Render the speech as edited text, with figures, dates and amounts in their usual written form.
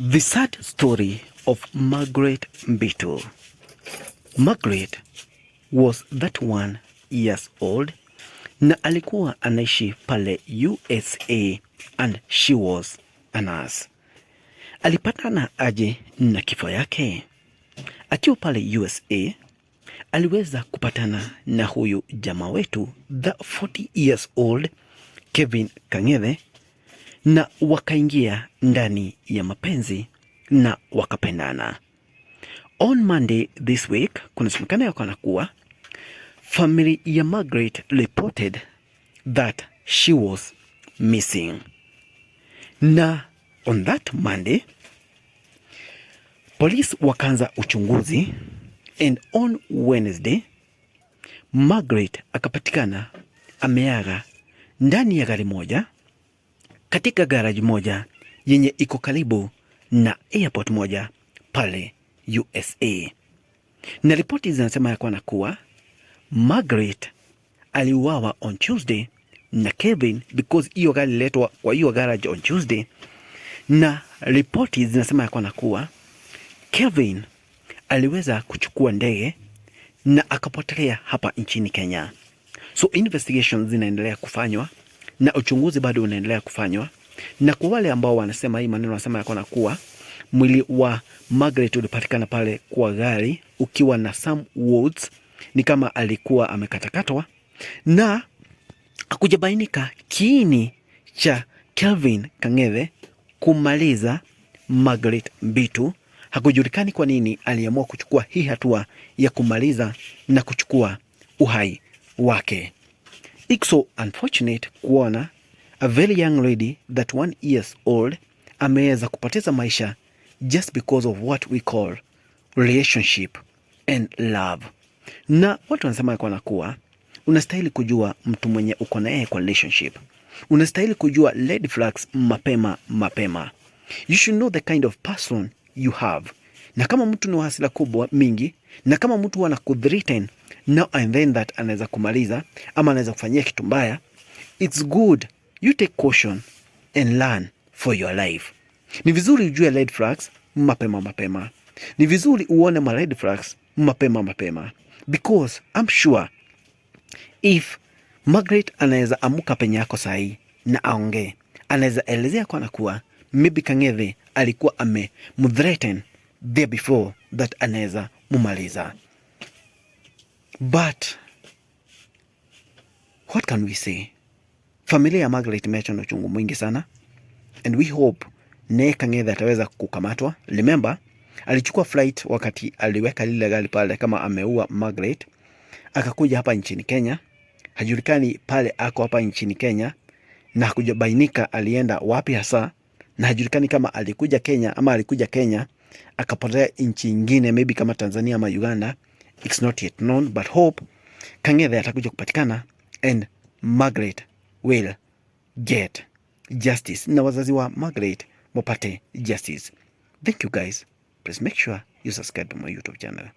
The sad story of Margaret Mbitu. Margaret was 31 years old na alikuwa anaishi pale USA and she was a nurse. Alipatana aje na kifo yake? Akiwa pale USA aliweza kupatana na huyu jamaa wetu, the 40 years old Kevin Kang'ethe, na wakaingia ndani ya mapenzi na wakapendana. On Monday this week, kunasemekana ya kuwa family ya Margaret reported that she was missing, na on that Monday police wakaanza uchunguzi and on Wednesday Margaret akapatikana ameaga ndani ya gari moja katika garage moja yenye iko karibu na airport moja pale USA, na ripoti zinasema ya kuwa kuwa Margaret aliuawa on Tuesday na Kevin because hiyo gari ililetwa kwa hiyo garage on Tuesday, na ripoti zinasema ya kuwa Kevin aliweza kuchukua ndege na akapotelea hapa nchini Kenya. So investigations zinaendelea kufanywa na uchunguzi bado unaendelea kufanywa, na kwa wale ambao wanasema hii maneno, wanasema ya kuwa mwili wa Margaret ulipatikana pale kwa gari ukiwa na some wounds, ni kama alikuwa amekatakatwa, na hakujabainika kiini cha Kelvin Kang'ethe kumaliza Margaret Mbitu. Hakujulikani kwa nini aliamua kuchukua hii hatua ya kumaliza na kuchukua uhai wake. It's so unfortunate kuona a very young lady 31 years old ameweza kupoteza maisha just because of what we call relationship and love. Na watu wanasema kwa kuwa unastahili kujua mtu mwenye uko na yeye kwa relationship, unastahili kujua red flags mapema mapema. You should know the kind of person you have. Na kama mtu ni wa hasira kubwa mingi, na kama mtu ana kuthreaten now and then that anaweza kumaliza ama anaweza kufanyia kitu mbaya, it's good you take caution and learn for your life. Ni vizuri ujue red flags mapema mapema. Ni vizuri uone ma red flags mapema mapema, because I'm sure if Margaret anaweza amuka penye yako sahi na aongee, anaweza elezea kwa nakuwa maybe Kang'ethe alikuwa amemthreaten there before that anaweza mumaliza. But what can we say? Familia ya Margaret imeachwa na uchungu mwingi sana, and we hope naye Kang'ethe ataweza kukamatwa. Remember, alichukua flight wakati aliweka lile gari pale kama ameua Margaret, akakuja hapa nchini Kenya. Hajulikani pale ako hapa nchini Kenya na hakujabainika alienda wapi hasa, na hajulikani kama alikuja Kenya ama alikuja Kenya akapotea nchi ingine maybe kama Tanzania ama Uganda. It's not yet known, but hope Kang'ethe atakuja kupatikana and Margaret will get justice, na wazazi wa Margaret wapate justice. Thank you guys. Please make sure you subscribe to my YouTube channel.